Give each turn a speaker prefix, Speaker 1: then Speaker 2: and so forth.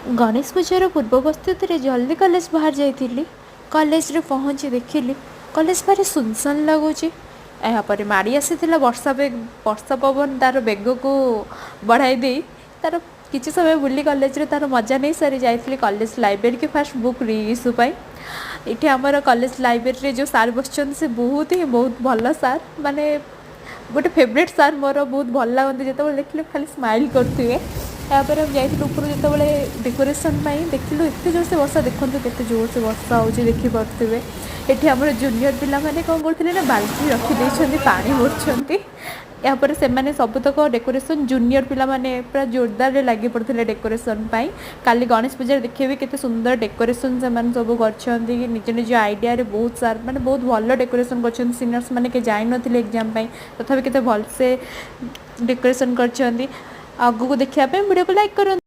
Speaker 1: ଗଣେଶ ପୂଜାର ପୂର୍ବ ପ୍ରସ୍ତୁତିରେ ଜଲ୍ଦି କଲେଜ ବାହାରି ଯାଇଥିଲି। କଲେଜରେ ପହଞ୍ଚି ଦେଖିଲି କଲେଜ ଭାରି ସୁନସାନ ଲାଗୁଛି। ଏହାପରେ ମାଡ଼ି ଆସିଥିଲା ବର୍ଷା ବେଗ, ବର୍ଷା ପବନ ତା'ର ବେଗକୁ ବଢ଼ାଇ ଦେଇ ତା'ର କିଛି ସମୟ ବୁଲି କଲେଜରେ ତା'ର ମଜା ନେଇ ସାରି ଯାଇଥିଲି କଲେଜ ଲାଇବ୍ରେରୀକି ଫାଷ୍ଟ ବୁକ୍ ରିଇସ୍ୟୁ ପାଇଁ। ଏଠି ଆମର କଲେଜ ଲାଇବ୍ରେରୀରେ ଯେଉଁ ସାର୍ ବସିଛନ୍ତି, ସେ ବହୁତ ହିଁ ବହୁତ ଭଲ ସାର୍, ମାନେ ଗୋଟେ ଫେଭରେଟ୍ ସାର୍ ମୋର। ବହୁତ ଭଲ ଲାଗନ୍ତି, ଯେତେବେଳେ ଦେଖିଲେ ଖାଲି ସ୍ମାଇଲ୍ କରୁଥିବେ। ତାପରେ ଆମେ ଯାଇଥିଲୁ ଉପରୁ ଯେତେବେଳେ ଡେକୋରେସନ୍ ପାଇଁ, ଦେଖିଲୁ ଏତେ ଜୋରସେ ବର୍ଷା। ଦେଖନ୍ତୁ କେତେ ଜୋରସେ ବର୍ଷା ହେଉଛି, ଦେଖିପାରୁଥିବେ। ଏଠି ଆମର ଜୁନିୟର ପିଲାମାନେ କ'ଣ କରୁଥିଲେ ନା ବାଲ୍ଟି ରଖିଦେଇଛନ୍ତି, ପାଣି ଭରୁଛନ୍ତି। ଏହାପରେ ସେମାନେ ସବୁତକ ଡେକୋରେସନ୍, ଜୁନିୟର ପିଲାମାନେ ପୁରା ଜୋରଦାରରେ ଲାଗି ପଡ଼ିଥିଲେ ଡେକୋରେସନ୍ ପାଇଁ। କାଲି ଗଣେଶ ପୂଜାରେ ଦେଖିବେ କେତେ ସୁନ୍ଦର ଡେକୋରେସନ୍ ସେମାନେ ସବୁ କରିଛନ୍ତି ନିଜ ନିଜ ଆଇଡ଼ିଆରେ। ବହୁତ ସାର୍ ମାନେ ବହୁତ ଭଲ ଡେକୋରେସନ୍ କରିଛନ୍ତି। ସିନିୟର୍ସ ମାନେ କେହି ଯାଇନଥିଲେ ଏକ୍ଜାମ୍ ପାଇଁ, ତଥାପି କେତେ ଭଲସେ ଡେକୋରେସନ୍ କରିଛନ୍ତି। ଆଗକୁ ଦେଖିବା ପାଇଁ ଭିଡ଼ିଓକୁ ଲାଇକ୍ କରନ୍ତୁ।